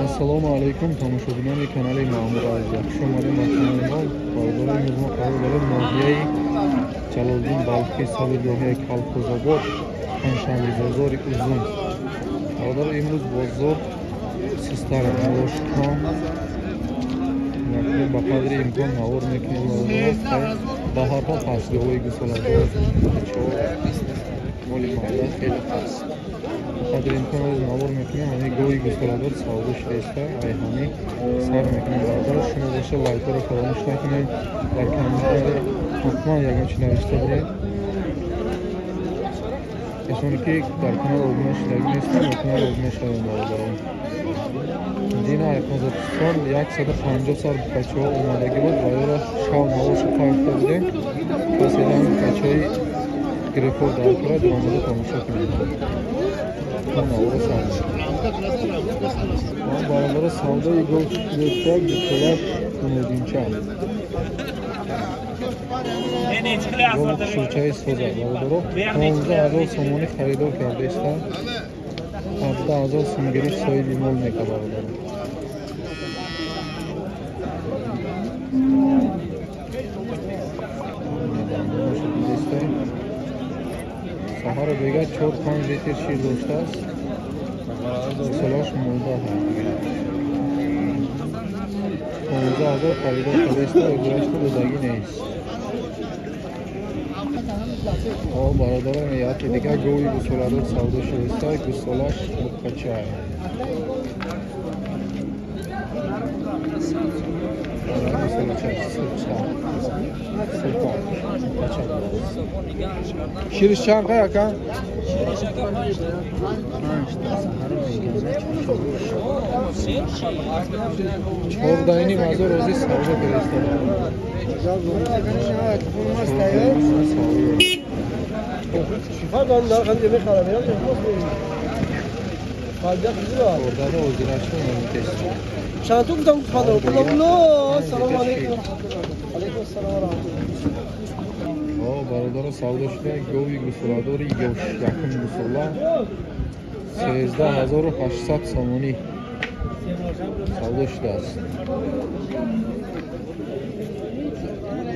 Ассалому алайкум, тамошобинони канали Маъмур Азия. Хуш омадед ба канали мо. Бародарони имрӯз мо қарор дорем ноҳияи Ҷалолиддин Балхӣ, соҳиби ноҳияи Калхозобод, панҷшанбе бозори Узун. Бародаро, имрӯз бозор систар молош кам. Якнем ба қадри имкон навор мекунем. Ба ҳар ҳол пастгоҳҳои гусоладор, чор моли майда хеле паст. Қадри имкон навор мекунем, ҳамин гоҳи гусоладор савдо шудааста, ай ҳамин сар мекунем. Бародаро, шумо боша лайкҳоро фаромӯш накунед, дар комментария ҳатман ягон чи навишта буред. Касоне ки дар канал обуна шудагӣ нестанд, ба канал обуна шаванд бародарон. Дина Қазоқистон 150 сар бачаҳо омадагӣ буд ва ёро шав наворшо партофта будем. Пас эдам бачаҳои гирифтор дар кора даромада тамошо кунед. Бародаро, савдои гов гирифта гусолаш умединча. Гови хушурчаи соза бародаро, 15,000 сомонӣ харидор кардаиста, 17,000 сом гирифт соҳиби мол мека бародаро. Саҳару бега 4-5 литр шир доштааст. Гусолаш мода 15,000 харидор кардаиста, гузашта додагӣ нест. Бародарон, яке дигар гови гусоладор савдо шудааста, гусолаш буқача. Шириш чанд қай ака? 14,5 ҳазор розӣ савдо кардаиста. Бародаро, савдо шуда гови гусоладори ёш, якум гусола 13,800 сомонӣ савдо шудааст.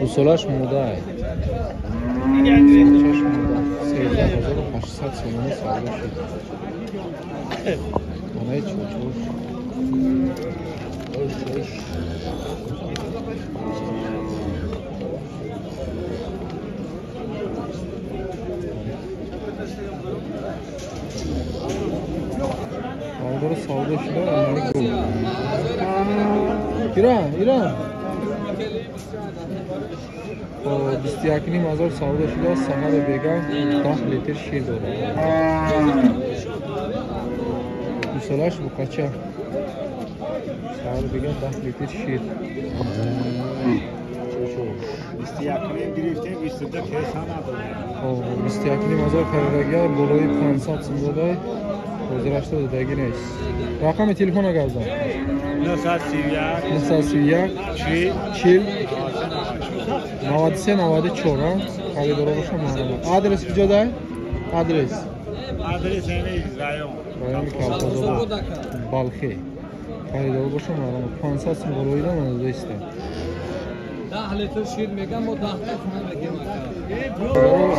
Гусолаш мода 13,800 сомонӣ савдо шуд. Манаи чочош. Бародаро, савдо шуда гов. Иран, Иран. 21,5 ҳазор савдо шуда, саҳару бега 10 литр шир дорад. Гусолаш буқача. Саҳару бега 10 литр шир. 21 гирифтем, 22 кеса надорем. 21,5 ҳазор харидагия болои 500 сум додай, ҳозирашта додагӣ нест. Рақами телефона гап зан. 931 931 40 93 94. Харидоро боша маълумот. Адрес куҷо дай? Адрес. Адрес ҳамин район. Райони Калхозобод, Балхӣ. Харидоро боша маълумот. 500 сум болоида надодаиста. 10 литр шир мегам, мо 10 литр мегем.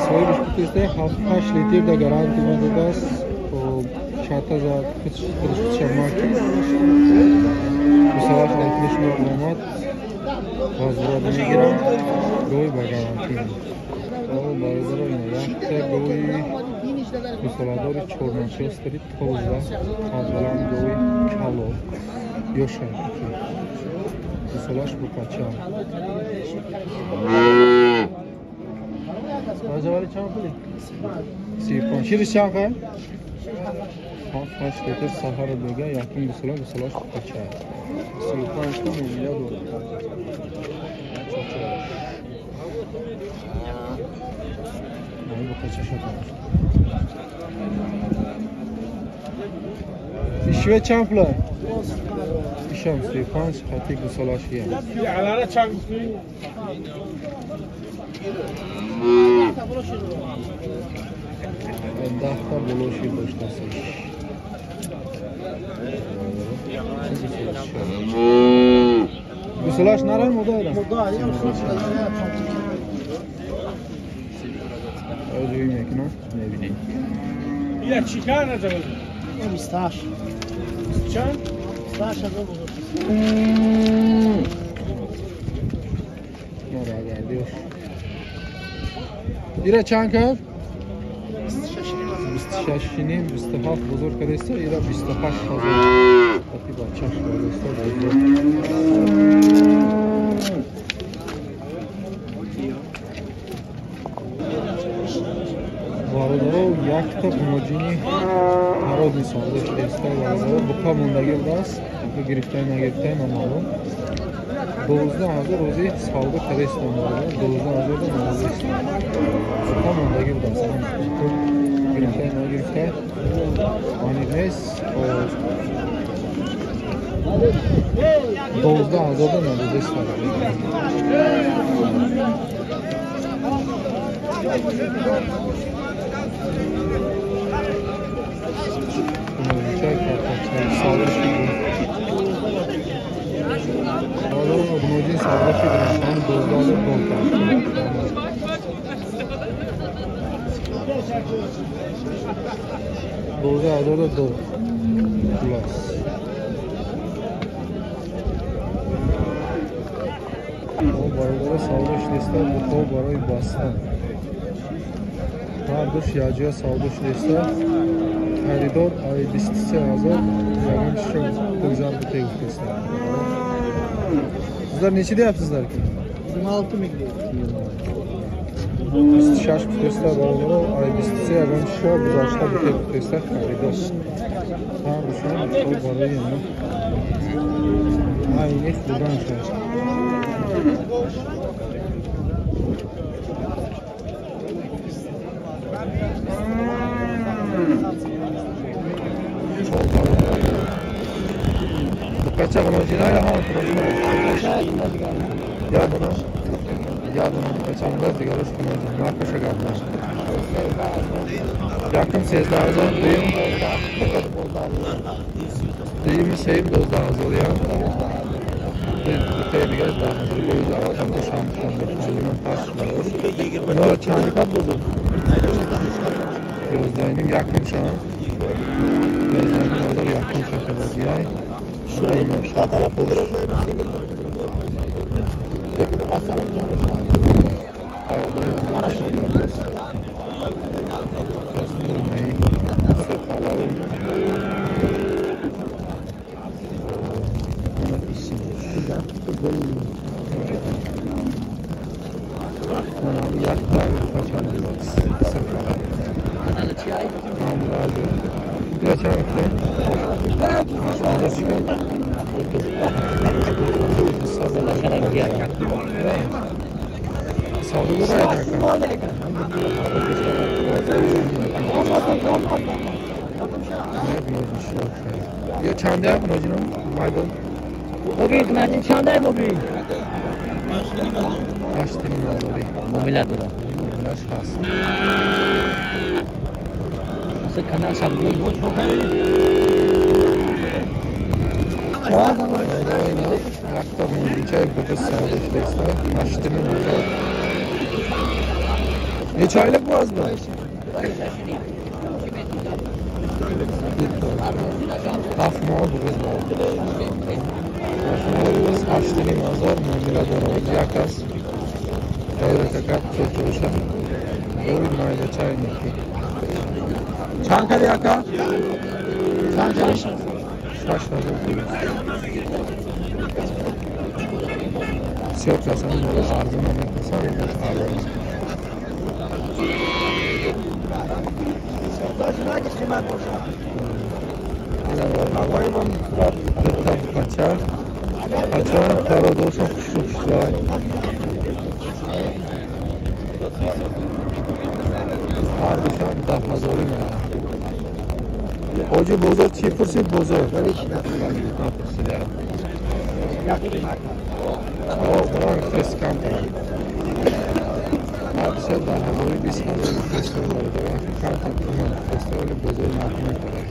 Соҳибаш гуфтааст, 7-8 литр да гарантия ма додааст. Чата зад, худаш шамак. Гусолаш дар пеш омад. Возврат мегирам, гови ба гарантия. Бародаро, ина якта гови гусоладори чорманчестери тоза, қадбаланд гови кало ёша. Гусолаш буқача. Раҷабали чанд пули? 35. Шириш чанд қай? 7-8 литр саҳару бега, якум гусола, гусолаш буқача. 35 та муомила дорад. Ишве чанд пула? Ишам 35 хати гусолашия. 10 та боло шир доштааст. Гусолаш нарай мода? Мода, я ҷӯй мекунам, мебинем. Я чикар назавад? 28. Чанд? 28 ҳазор бозор. Норагардиёш. Ира чанд кард? 26,5, 27 бозор кардеста, ира 28 ҳазор. Қати бачаш кардеста бозор. Бародаро, якта муҳоҷини ҳародни савдо шудааста. Бародаро, буқа мондагӣ будааст, гирифтаи нагирифтаи номаълум. 12 ҳазор рӯзи савдо кардастам, бародаро, 12 ҳазор норозист. Буқа мондагӣ будааст, гирифтаи нагирифтаи аниқ нест. 12 ҳазор норозист. Муҳоҷин савдо шуд, 12 ҳазор дол кард. 12 ҳазор дол. Хулос. Бародаро, савдо шудааста, буқо барои бастан. Ҳар душ якҷоя савдо шудааста. Харидор ай 23 ҳазор ягон чизро гузар бите гуфтааста. Sizlar necha deyapsizlar ki? 26 ming deydi. 26 гуфтааста бародаро, ай 23 ягон чизро гузашта бите гуфтааста харидор. Ҳар душон буқо барои айни хурдан шуд. Бача гуноҷина я ҳам я дуно я дуно бача гуноҷ дигараш гуноҷин нархаша гап нашд. Якум 13 ҳазор, дуюми сеюм 12 ҳазор, я дутаи дигараш 10 ҳазор. Боз душанбе шанбе ҳашт барош. Инора чанд кат бозор? 11,5 якум шан. 11,5 ҳазор якум шан кадагиай. یا چنده هم ناجینا مایدون ببین من چنده ببین 8 میلیون معامله دارم معاملهش هست اصلا کانال سبزی якта муҷинчаи буғиз савдо шудааста, 8 миллион. Necha oylik bu azmi? 7 moh буғиз бор. 7 моҳ буғиз 8,5 ҳазор муомила дорад. Як аз дайракакак чӯчӯша. Ой майдачаи неки. Чанд кади ака? Чанд кади? 6 ҳазор буғиз. Бисёр касани моро арзон мепурсанд, имрӯз арзон. Духта бача, бачаҳо пародошон хушрӯ хушрӯ. Ҳар душон 10 ҳазорӣ мераванд. Ҳоҷи бозор чӣ пурсид бозор? Напурсидам. О, фест камтар. Ҳар душа 10 ҳазорӣ, 20 ҳазорӣ фестивал дорад. Камтар туман фестивали бозори нарх метарад.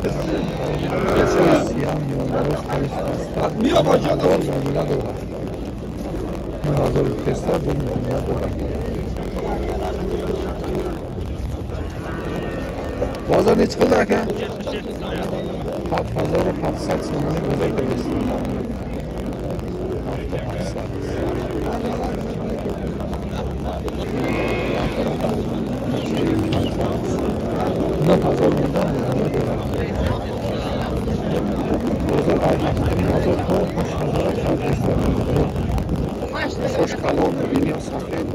Сиям миёндароз қариш паста бол муомила дорад. 9000 гуфтеста, бол муомила дорад. Бозор нечи қилди ака? 7700 сомонӣ бозор кардест. 7700. 9000 мегӯям, муомила дорад. Бозор аз 7500 то 8000 кардест. Хош калон мебинем, сафед.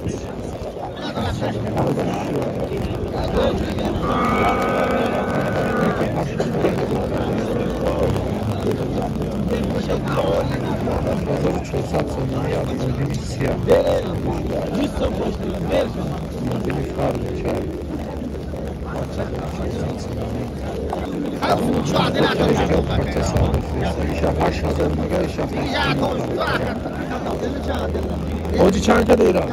1400 сомонӣ як модини сиёҳ. Модини фарқ чай. 1400 сомонӣ. Иша 8000 мега, иша 7000. Ҳоҷи чанд ка дора?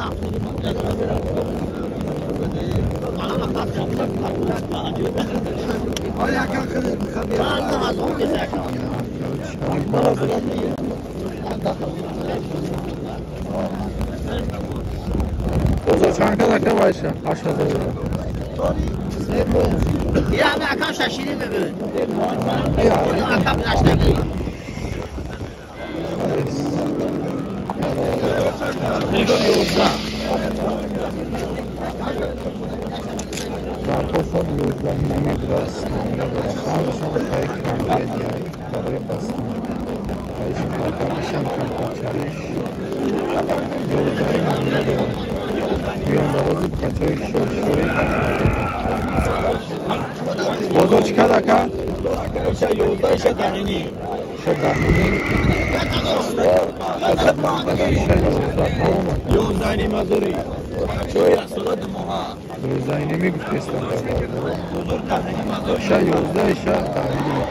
Бозор чанд кад ака байша? 8000 дора. Дархостам 11 ними будааст, муомила дорад. Баъзашон хаи конкретияй барои бастан. Хаиши калкалишам камтарчариш 11 муомила дорад. Миёндарози бачаи шоршорӣ. Бозор чӣ кард ака? Шадаҳинӣ. Ёздаҳиними гуфтестам. Ша 11, ша даҳиним.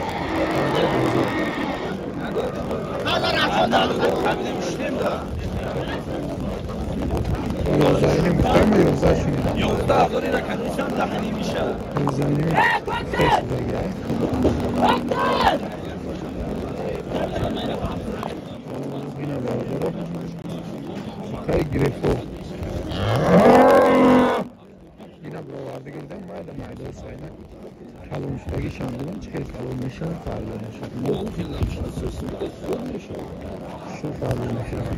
Ёздаҳиним гуфтам, 11 шунидам. Ёздаҳиними гуфташудагиай. Ина бародаро, сухаи грефо. Ина бироварда гирдам, майда майда сайна. Калоншудагишам будам, чӣ хел калон мешавад, фарқ мешавад. Шу фарқ мешавад.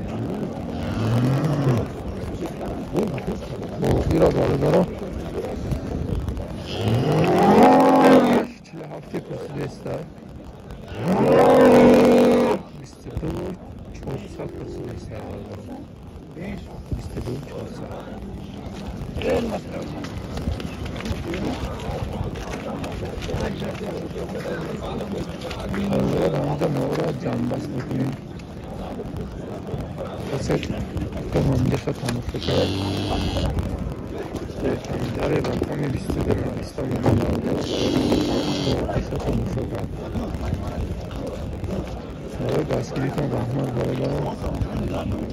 Ира бародаро 47 пурсидеста. 22 400 пурсидеста. 22 400. Ҳозир моро ҷамъбаст мекунем. Касе то ҳамдиша тамошо кард. Дар рақами 22 нависта мемонад. Тамошо кард. Барои дастгиритон раҳмат бародарон.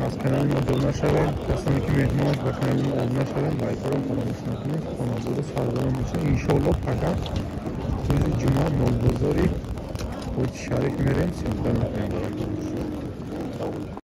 Аз канали мо дур нашавед. Касоне ки меҳмон аст ба канали мо обуна шавед, лайкҳоро фаромӯш накунед. Хонавода сарбаланд бошед. Иншоалло фақат рӯзи ҷумъа молбозори Ҳоҷи Шариф мерем, съёмка мекунем бароятон.